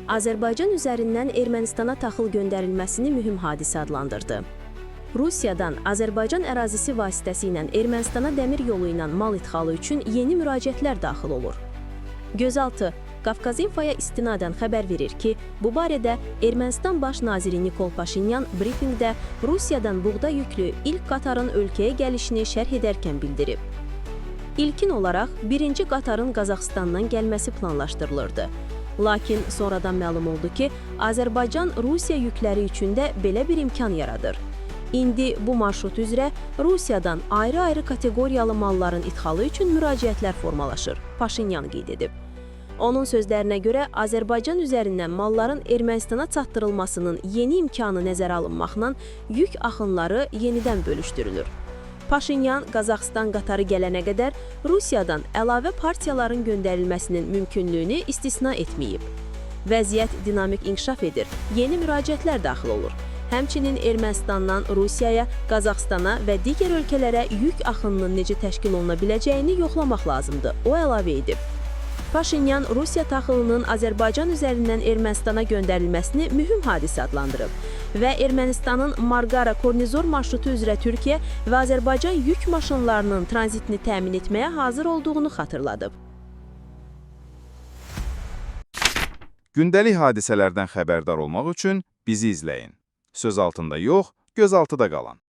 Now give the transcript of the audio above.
Azərbaycan üzərindən Ermənistana taxıl göndərilməsini mühüm hadisə adlandırdı. Rusiyadan Azərbaycan ərazisi vasitəsilə Ermənistana dəmir yolu ilə mal idxalı üçün yeni müraciətlər daxil olur. Gözaltı Qafqazinfoya istinadən xəbər verir ki, bu barədə Ermənistan baş naziri Nikol Paşinyan brifinqdə Rusiyadan buğda yüklü ilk qatarın ölkəyə gəlişini şərh edərkən bildirib. İlkin olaraq birinci qatarın Qazaxıstandan gəlməsi planlaşdırılırdı. Lakin sonradan məlum oldu ki, Azərbaycan Rusiya yükləri üçün də belə bir imkan yaradır. İndi bu marşrut üzrə Rusiyadan ayrı-ayrı kateqoriyalı malların idxalı üçün müraciətlər formalaşır, Paşinyan qeyd edib. Onun sözlərinə görə Azərbaycan üzərindən malların Ermənistana çatdırılmasının yeni imkanı nəzərə alınmaqla yük axınları yenidən bölüşdürülür. Paşinyan Qazaxıstan qatarı gələnə qədər Rusiyadan əlavə partiyaların göndərilməsinin mümkünlüyünü istisna etməyib. Vəziyyət dinamik inkişaf edir, yeni müraciətlər daxil olur. Həmçinin Ermənistandan Rusiyaya, Qazaxıstana və digər ölkələrə yük axınının necə təşkil oluna biləcəyini yoxlamaq lazımdır, o əlavə edib. Paşinyan Rusiya taxılının Azərbaycan üzərindən Ermənistana göndərilməsini mühüm hadisə adlandırıb və Ermənistanın Marqara Kornizor marşrutu üzrə Türkiyə və Azərbaycan yük maşınlarının tranzitini təmin etməyə hazır olduğunu xatırladıb. Gündəlik hadisələrdən xəbərdar olmaq üçün bizi izləyin. Söz altında yox, göz altıda qalan.